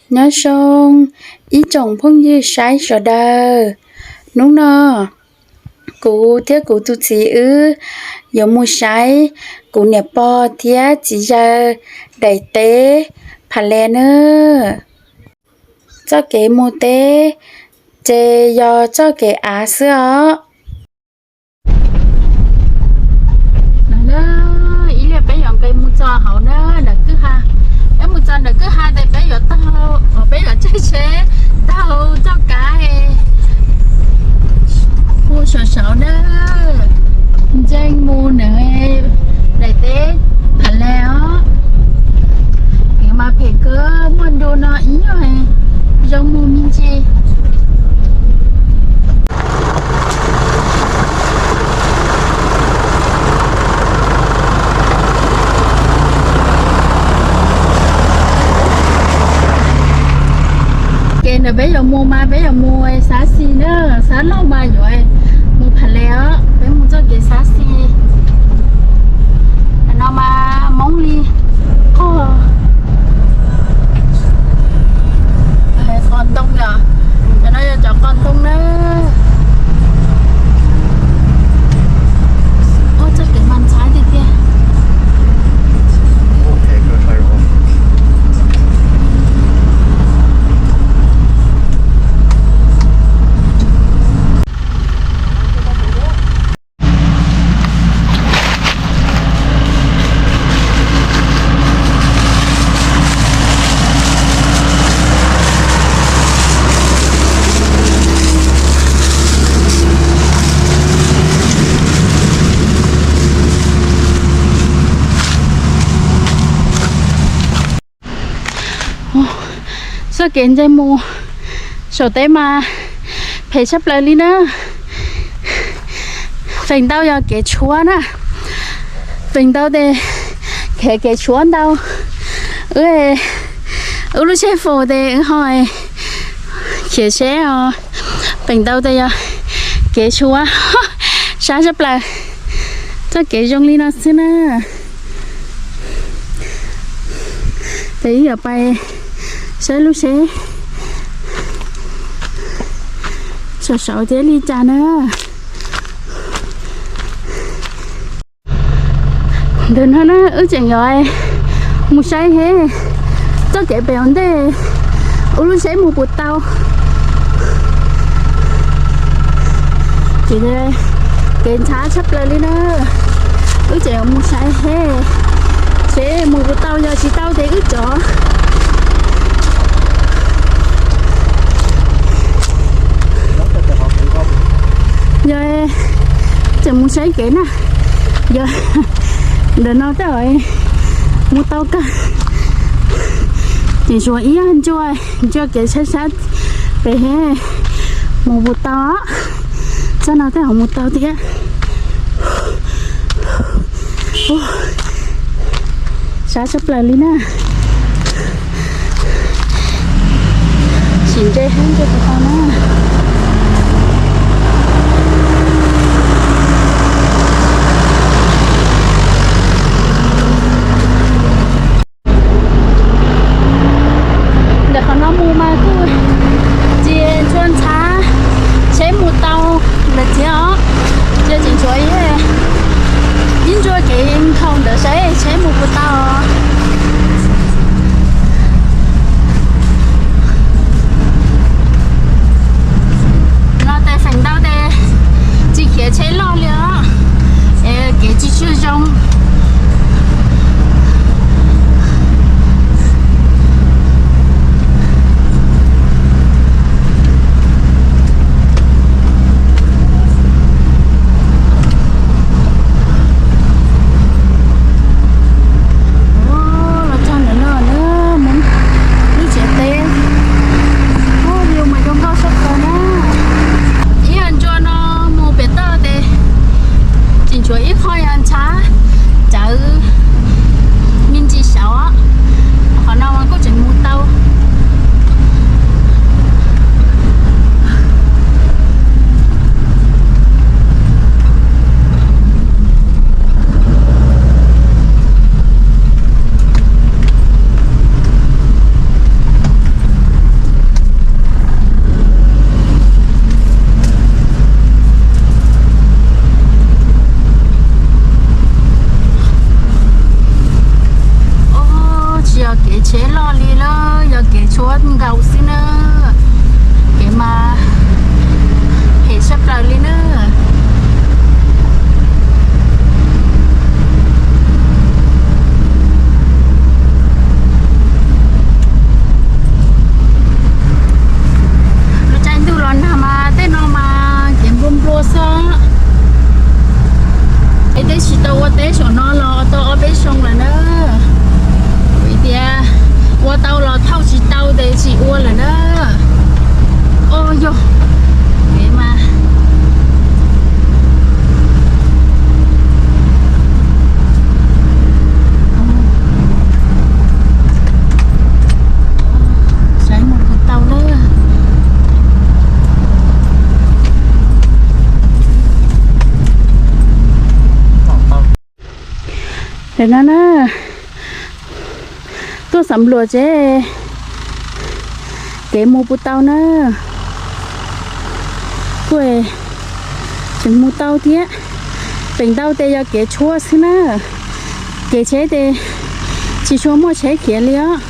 Nyob zoo ib tsoom phooj ywg saib sawv daws, hnub no kuv thiab kuv tus txiv wb yuav mus saib kuv niam pog thiab txiv yawg daim teb Pha Le nawb. Txoj kev mus teb ces yog txoj kev av xwb os. Ib pliag peb yuav nqis mus txog hauv na, ntawm kwj ha. Peb mus txog ntawm kwj ha ces peb yuav taug, peb yuav caij tsheb taug txoj kav hu saum saud na, ntseeg mus ntawm daim teb Pha Le os. Kev mas phem kawg, muaj ntu no ib nyuag zoo mus me ntsis. Kev ntawm peb yuav mus mas peb yuav mus Xab Xis na, Xab Lauj mas yuav mus Pha Le os, peb mus txoj kev Xab Xis. Ntawm no mas Hmoob li qog, qos ntoo yom, ntawm no yog cov qos ntoo na. Ua txoj kev mas ntxhab tiag tiag. Txoj kev ntse mus saum teb mas phem tshaj plaws li na. Feem ntau yog kev tshuab na. Feem ntau tes khiav kev tshuab ntau. Wb, wb lub tsheb faus tes wb ho khiav seb os. Feem ntau tes yog kev tshuab, sab tshaj plaws. Txoj kev zoo li no xwb na. Ces wb yuav pais saib lub tsheb saum saud thiab li cas na. Ntawm no na wb tseem yuav mus saib seb txoj kev pem hauv ntej wb lub tsheb mus puas tau. Ces kev ntxhab tshaj plaws li na. Wb tseem yuav mus saib seb tsheb mus puas tau, yog tsis tau ces wb tsov. Yog tseem mus saib kev na, yog ntawm no tej zaum mus tau kawg. Ces tsuas ib ntsuag, ntsuag kev sab sab pem, mus puas tau. Txoj no tej zaum mus tau thiab. Sab tshaj plaws li na. Tsis ntse heev, ntse puas tau na. Ntawm qhov no mus mas kuj tsis tshua ntxhab, tsheb mus tau lawm thiab os. Ces tseem tshuav ib ntsuag kev nkhaus ntawd saib tsheb mus puas tau. No tes feem ntau tes tsis khiav tsheb loj li os, es kev tsis tshua zoo. Lawm yog kev tshuab nkaus xwb na, kev mas phem sab plaws li na. Lub caij ntuj los nag mas tej no mas kev nplua nplua xwb. Es twb tsis tau ua teb saum no los tau ob peb xyoo lawm na. Vim tias ua tau los thauj tsis tau ces tsis ua lawm na. Os yog, kev mas saib mus puas tau lawm. Ntawm no na, tuaj xam luas tsev, kev mus puas tau na. Kuj tseem mus tau thiab. Feem ntau ces yog kev tshuab xwb na, kev tsheb ces tsis tshua muaj tsheb khiav li os.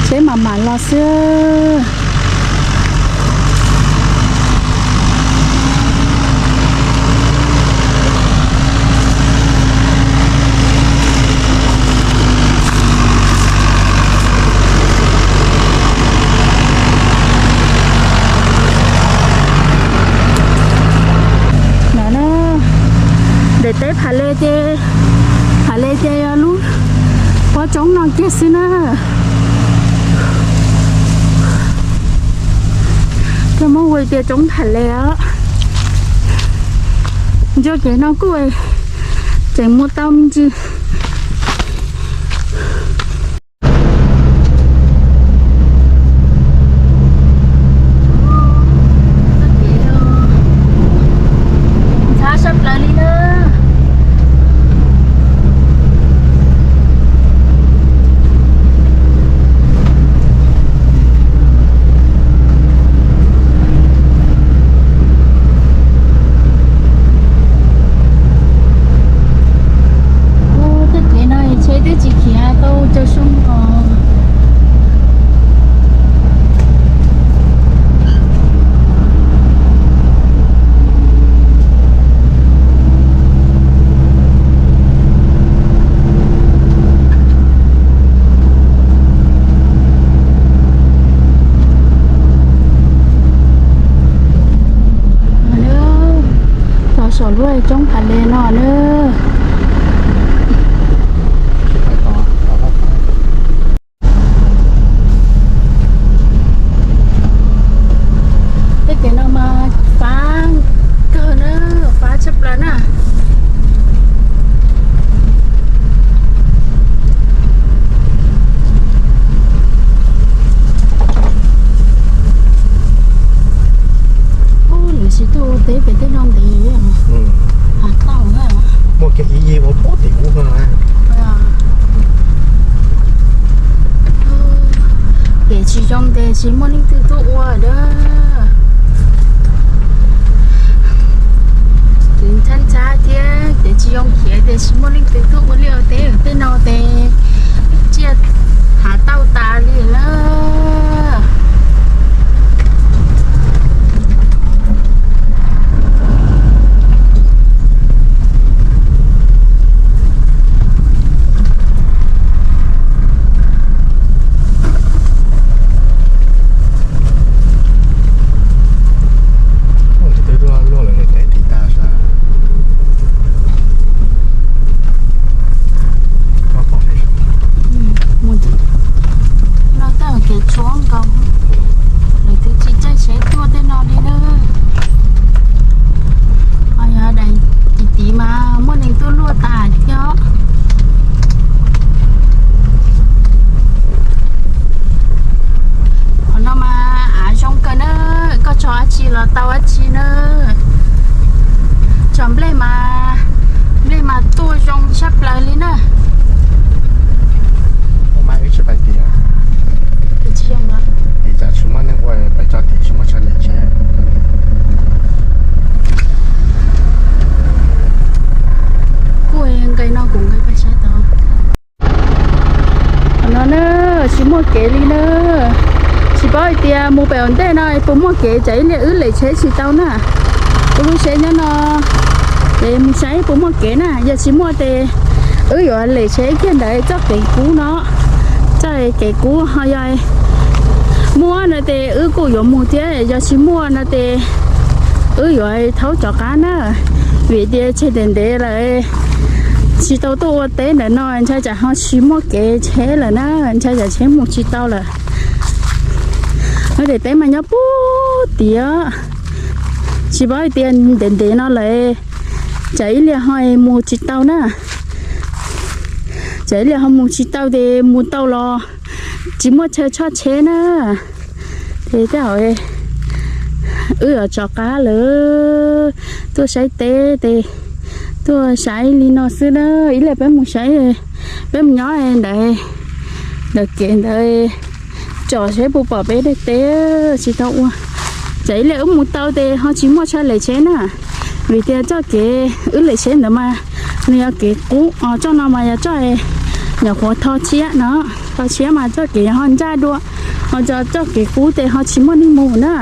Tsheb mam mam los xwb. No na, ntawm teb Pham Les ces, Pham Les ces yog lub pob roob no kiag xwb na. Koj muab hu tias roob Pham Les os. Ntsuas kev no kuj tseem mus tau me ntsis. Ntxhab sab plaws li na. Ua tej kev no tsheb twb tsis khiav tau caum xyoo os. Los saum lub roob Pham Les no na. Tej kev no mas fab kawg na, fab tshaj plaws na. Ub, lawv tsis tuaj ua teb pem tej no ntev, hav tauj na. Muaj kev ib yig ua pem tim ub no. Kev tsis zoo ces tsis muaj leej twg tuaj ua lawm. Kev ntxhab ntxhab thiab kev tsis zoo khiav ces tsis muaj leej twg tuaj ua liaj ua teb tej no ces tsiaj hav tauj tas li na. Kev li na, tsis paub hais tias mus pem ua ntej no puas muaj kev, tsam ib pliag wb lem tsheb tsis tau na. Kuv lub tsheb nyob no, es mus saib puas muaj kev na, yog tsis muaj ces wb yuav lem tsheb kiag ntawd txoj kev kub no, txoj kev kub ho yog muaj no ces wb kuj yuav mus thiab, yog tsis muaj no ces wb yuav thaub rov qab na, vim tias tseg ntev ntev lawm tsis tau tuaj ua teb ntawm no, ntshai tsam ho tsis muaj kev tsheb lawm na, ntshai tsam tsheb mus tsis tau lawm. Wb daim teb mas nyob puag tiag, tsis paub hais tias ntev ntev no lawm, tsam ib pliag ho mus tsis tau na. Tsam ib pliag ho mus tsis tau ces mus tau los tsis muaj chaw tshoj tsheb na. Ces tej zaum wb yuav rov qab lawm, tuaj saib teb ces tuaj saib li no xwb na. Ib pliag peb mus saib, peb mus nyob ntawd, ntawm kev ntawd tsom saib puas pom peb daim teb tsis tau ua. Tsam ib pliag wb mus tau ces ho tsis muaj chaw lem tsheb na, vim tias txoj kev wb lem tsheb ntawd mas nws yog kev qub, txoj no mas yog txoj nyuam qhuav tho tshiab no, tho tshiab mas txoj kev ho ntsaj dua, ho txoj kev qub ces ho tsis muaj neeg mus na.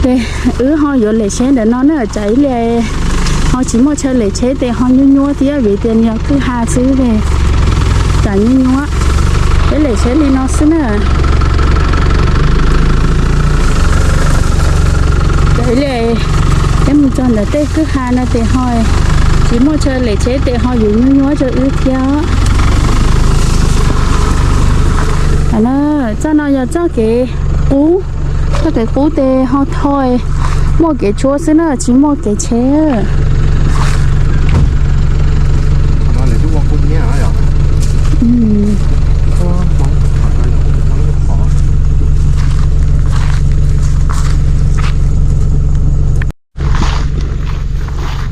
Ces wb ho yuav lem tsheb ntawm no na, tsam ib pliag ho tsis muaj chaw lem tsheb ces ho nyuaj nyuaj thiab, vim tias nws yog kwj ha xwb ces tsam nyuaj nyuaj. Peb lem tsheb li no xwb na. Tsam ib pliag peb mus txog ntawm tej kwj ha no ces ho tsis muaj chaw lem tsheb ces ho yuav nyuaj nyuaj rau wb thiab. Txoj no yog txoj kev qub, txoj kev qub ces ho tho, muaj kev tshuab xwb na, tsis muaj kev tsheb.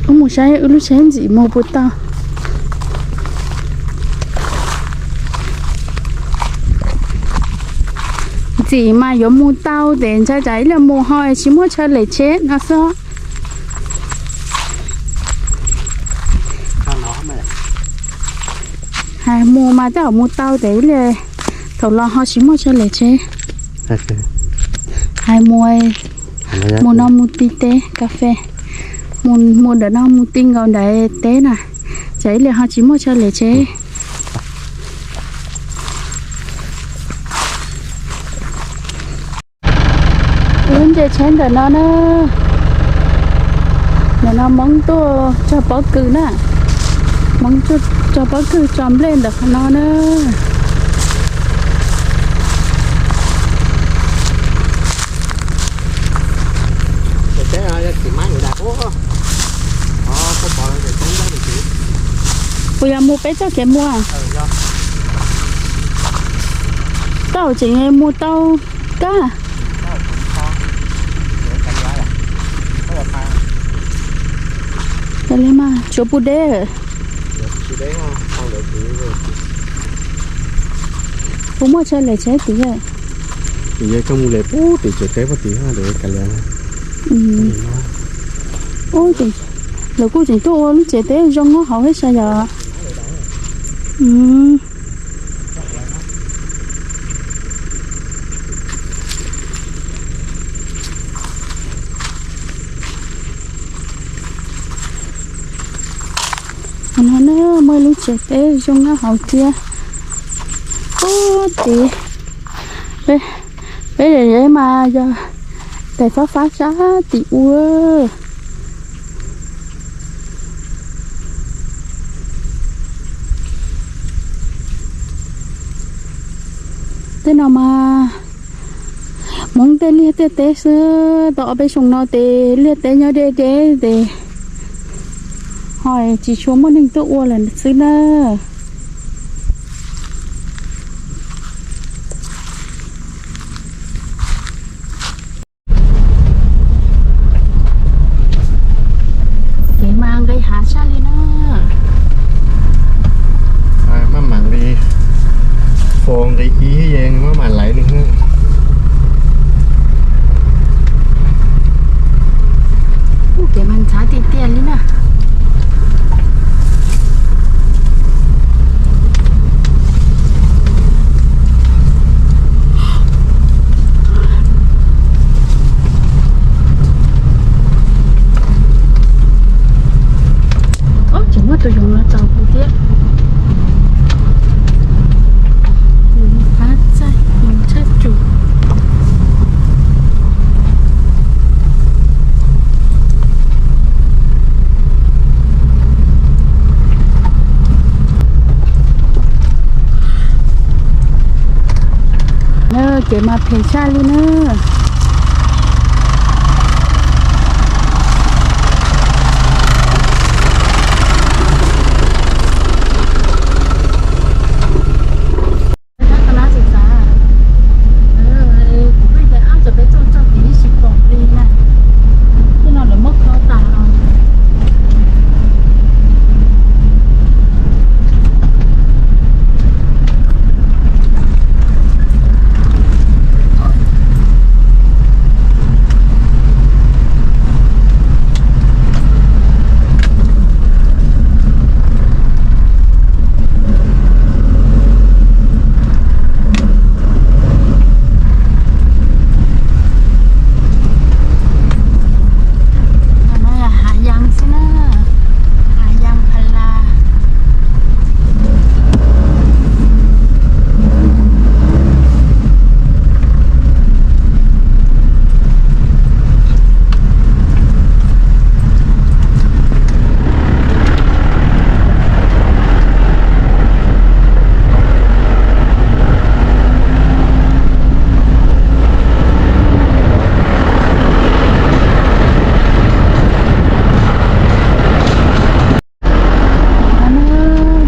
Wb mus saib wb lub tsheb ntxim mus puas tau. Ntxim mas yuav mus tau ces ntshai tsam ib pliag mus ho tsis muaj chaw lem tsheb no xwb. Hais mus mas tej zaum mus tau ces ib pliag thaum los ho tsis muaj chaw lem tsheb. Hais mus, mus no mus ti teb kas fes, mus ntawm no mus ti nkaus ntawd teb na, tsam ib pliag ho tsis muaj chaw lem tsheb. Wb ntse tsheb ntawm no na, ntawm no Hmoob tuaj tso pob kws na, Hmoob tuaj tso pob kws tso nplej ntawm qhov no na. Puas yog mus peb txoj kev mus? Tau tseem mus tau kab. Kav liam mas tsuav pus deb. Puas muaj chaw lem tsheb tid? Yog coj mus lem pub tim tsev teb pub tid, kav liam. Lawv kuj tseem tuaj ua lub tsev teb zoo nyob hauv thiab sas yom. No na, muaj lub tsev teb zoo nyob hauv thiab. Pub tid, peb, peb zem zem mas yog tais fab fab sab tim ua. Tej no mas Hmoob tej liaj tej teb xwb, tau ob peb xyoos no ces liaj teb nyob deb deb ces ho tsis tshua muaj neeg tuaj ua lawm xwb na. Kev mas nqis hav tshaj li na. Maj mam li, fo nqi ib ye maj mam laiv li. Ub, kev mas ntxhav tiag tiag li na. Tus yoov no tos kuv thiab. Yoov qab txaij, yoov tshaj tsum. Ces mas phem tshaj li na. Hav Yas xwb na, Hav Yas Pha La.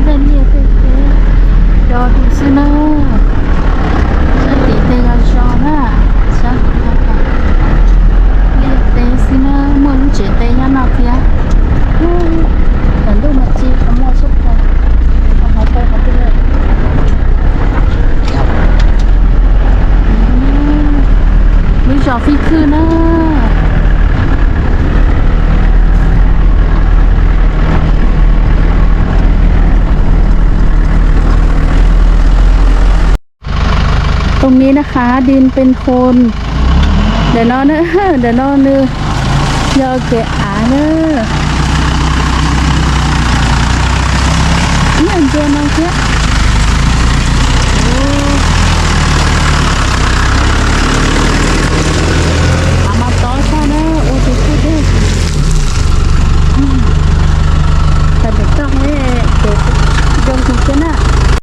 Dej liaj tej teb, cov tus xwb na, sab tim tej yog zos na, sab tim yog liaj teb xwb na, muaj lub tsev teb nyob no thiab. Tam ntuj mas tsis qhov muaj sab tag, qhov tau qhov twg. Lub zos Fij Khwj na. Tau me na, qhov dej pes hos ntawm no na, ntawm no nws yog kev av na. Ib yam ncua no thiab.